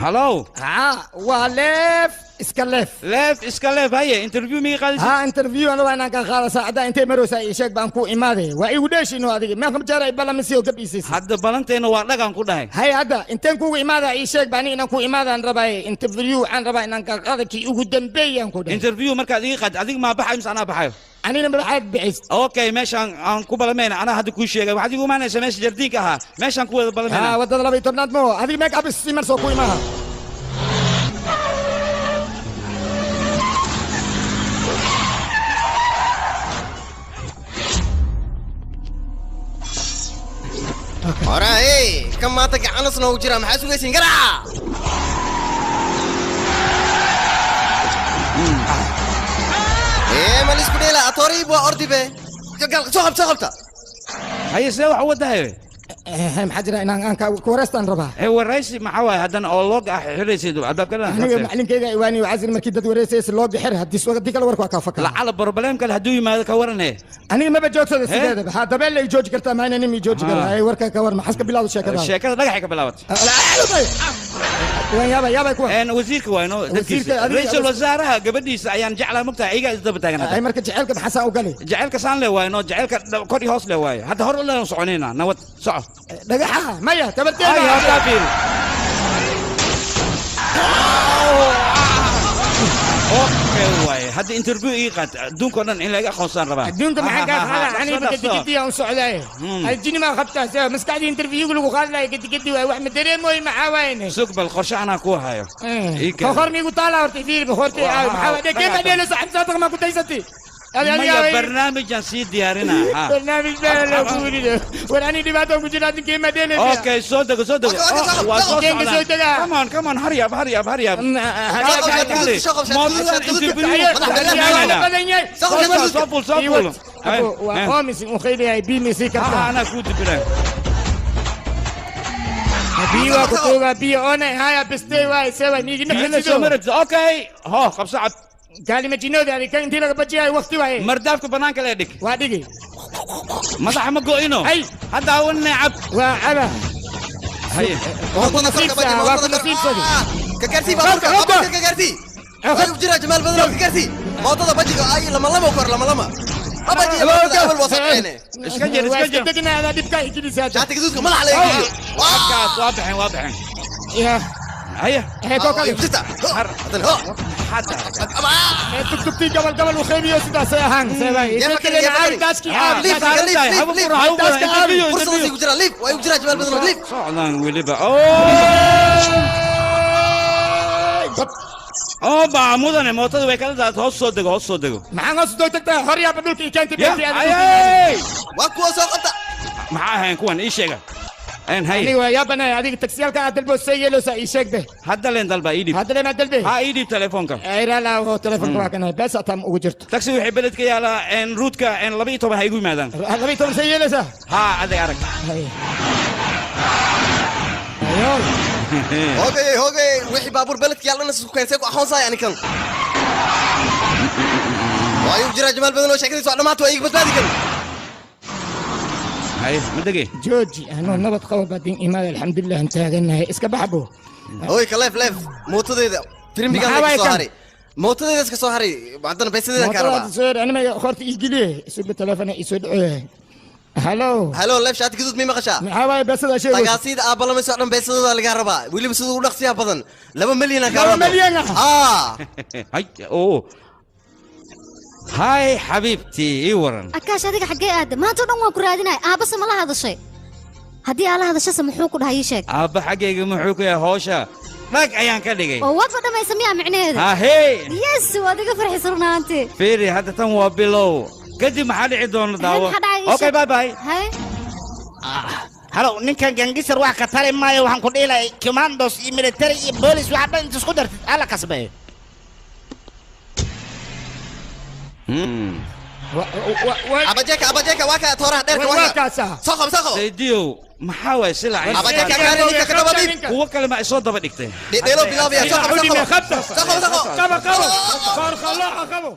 Hello. Haa, waa leef iska leef. Leef iska leef. Haye, interview miga qaadaysa? Haa, interview ana waa inaan ka qaada. Saacadda intay maraysaa ii sheeg baan ku imaaday. Waa igu dheeshino adiga meeqa jeer ay ballamisi oo gab iisiisay. Hadda balanteena waa dhagaan ku dhahay. Hay, hadda inteen kugu imaada ii sheeg baan inaan ku imaadaan rabaa. Interview aan rabaa inaan ka qaada, kii ugu dambeeyaan ku dhahay. Interview markaad iga qaad, adiga maa baxay mise anaa baxayo? Anina madaxaad bixis. Okay, meeshaan aan ku balamayna anaa hadda kuu sheegay. Waxaad igu imaanaysaa meesha jardiinka ahaa, meeshaan ku wada balamayna. Haa, wadada 12aad mo adiga make up siman soo ku imaha. Hora hey, kan maanta gacanas noogu jira, maxaa sugaysiin? Garaaca. Ee, ma lisku dheela atoriib waa ordibe. Gal, soo qabta, soo qabta. Haye, sidee wax u wadahay? Maxaa jira? Inaan aan ku wareystaan rabaa. Ee, waraysi maxaa waaye haddana oo loog ah xiraysid albaabka? Aniga macalinkayga iwaani waxaa markii dad wareysaysa loo bixir, haddii kale warku waa kaa fakara. Lacala problem kale hadduu yimaado ka warane. Aniga maba joogsada sideedaba. Ha, dabeel la jooji kartaa maayna nin ii jooji karaa. Ay, warka ka war, maxas ka bilowda sheekada? Sheekada dhagaxay ka bilaabatay. Waan yaabay, yaabay kuwa. Een, wasiirka waayno dadkiisa. Wasiirka, ra'iisul wasaaraha gabadhiisa ayaan jeclaa, mogtahay, iyagaa isdaba taagan hadda. Ay, marka jaceylka maxasaa u galay? Jaceylka saan le waayno, jaceylka kor iyo hoos le waayo. Hadda hor ulean soconayna, nabad soco. Dhagaxa maya tabarteeda. Ay, hortaa fiiri. Okay waaye, hadda interview ii qaad, adduunka oo dhan in laga aqoonsaan rabaa. Adduunka maxaa kaa qaada? Dhaqso, aniga dhaqso. gadigadi aan socdaay. Ay, jini maa qabtaa? Se maskaxdii interviewga lagu qaadi lahay gadigadi waay, wax ma dareemooy, maxaa waayne? Sug bal, qorshe anaa kuu hayo. Ii keen. Hor miigu taala horta fiir horta. Maxaa waay? Keema dheelo saxan saadaq ma ku daysatay? Maya, barnaamijaan sii diyaarinaa ha. Barnaamij baa la ku wili war ani dhibaato ku jira keema dheelo. Okay, soo dego, soo dego. Oh, waa soo Keenka soo socdaan. degaa. Come on, come on, hurry up, hurry up, hurry up. Mootadan interview. Soo ful, soo ful. Waa oomis u khayliyahay biimisi Ha, karta. Anaa kuu dibinay. Biyo waa ku tuugaa, biyo oonay haya bistay waay sewa miigi. Biyana soo marabtid. Okay, ho, qabso cab. Kaalima jinooda adi kan intii laga bajiyahay waqti waaye. Mardaafka banaanka lee dhig. Waa dhigi. Madaxa ma go'ino. Hay. Hadda awanne cab. Waa caba. Haye. Waa ku nasiibsadi. Ka gaarsii baabuurka, baabuurka ka gaarsii. Waa ku jira Jamaal Badan, ka gaarsii mootada bajiga. Ay, lama lama kor, lama lama abaji mootada awal waa socene. Iska jir, iska jir. Degna adaa dhibka igilisaa. Shaati gaduudka madaxa laga geliyo. Halkaas waa baxeen, waa baxeen. Ya. Haye. Hee, koo kale. Jirta hadan ho. Ee, tugtugtii gabal gabal u qaybiyo sidaasay ahaan seebay. Liif, liif, liif, liif. Fursada ku jira, liif waa ku jira Jamaal Badan, liif. Socdaan weliba oo baa mudane, mootada way kala daad. Hoos soo dego, hoos soo dego. Maxaan hoos soo degtaa? Horyaaba dhulka ii keentay. Ya, beertii aad. Ayay! Waa kuwa, soo qabta. Maxaa ahayn kuwan? Ii sheega een hay. Aniga waa yaabanaya, adiga taksiyaalka aad dalbo see yeeloosaa ii sheeg be. Hadda leen dalba, ii dhiib. Hadda leen aad dalbe. Ha, ii dhiib telefoonka. Ayraala oo telefoonka waa kana bees atam ugu jirto. Taxi wixii beledka yaala een ruutka een 12 ha igu yimaadaan. 12 see yeelaysaa? Ha, adag arag. Ayool. Hogay, hogay, wixii baabuur beledka yaal dhan isku keensay ku aqoonsaay anikan. Waa igu jira Jamaal Badan oo sheekadiisa waa dhammaata, waa iiga badbaadi kan. Haye, ma degay? Jooji, anoo nabad qaba baadin imaada, alxamdulilah aan taaganahay, iska baxbo. Hooy, ka leef leef mootadeyda firimbigan Maxaa ka waay soo kan? Haray mootadeyda iska soo haray, haddana baysadeedan kaa rabaa. Mootada soo anima horta ii geliye, isuga telefoon ii soo dhaco. Halo. Halo, leef shaati gaduud, mii maqashaa? Maxaa waaye beesada sheego? Tagaasida aad balamayso dhan beesadooda lagaa rabaa, weliba sida ugu dhaqsiyaha badan. 2 milyan aa kaa 2 rabaa. Milyan ah? Aa. Hay, oo hay xabiibtii, ii waran. Akaash, adiga xaggee aadda? Maanta o dhan waan ku raadinaya. Aabbase ma la hadashay? Haddii aa la hadashase, muxuu ku dhahay? Ii sheeg. Aabba xaggayga muxuu ku yahay? Howsha dhag ayaan ka dhigay. Oo waadba dhammaysa miyaa micnaheeda? Hahey. Yes, waad iga farxisa run ahaantii. Fiiri, hadda tan waa bilow, kadib maxaa dhici doona daawo. Maxaa dhacay? Ii Okay. sheeg. Bye bye. Hay. Halow, ninkan gangisar wax ka tari maayo. Waxaan ku dhihi lahay commandos iyo military iyo boolis, waxa dhan inta isku dartid alla kasbayo. Abajeka, abajeka, waa kaa tooraha dheerka, waa kaa. Kaasa. Soo qabo, soo qabo. Saydiyow, maxaa waay silac? Abajeka, kaani ninka ka daba dhiib. Kuwo kale ma isoo daba dhigtay? Dheelo bilaabaya, soo qabo, soo qabo. Qabta. Soo qabo, soo qabo. Qabo, qabo, qoor qalooca qabo.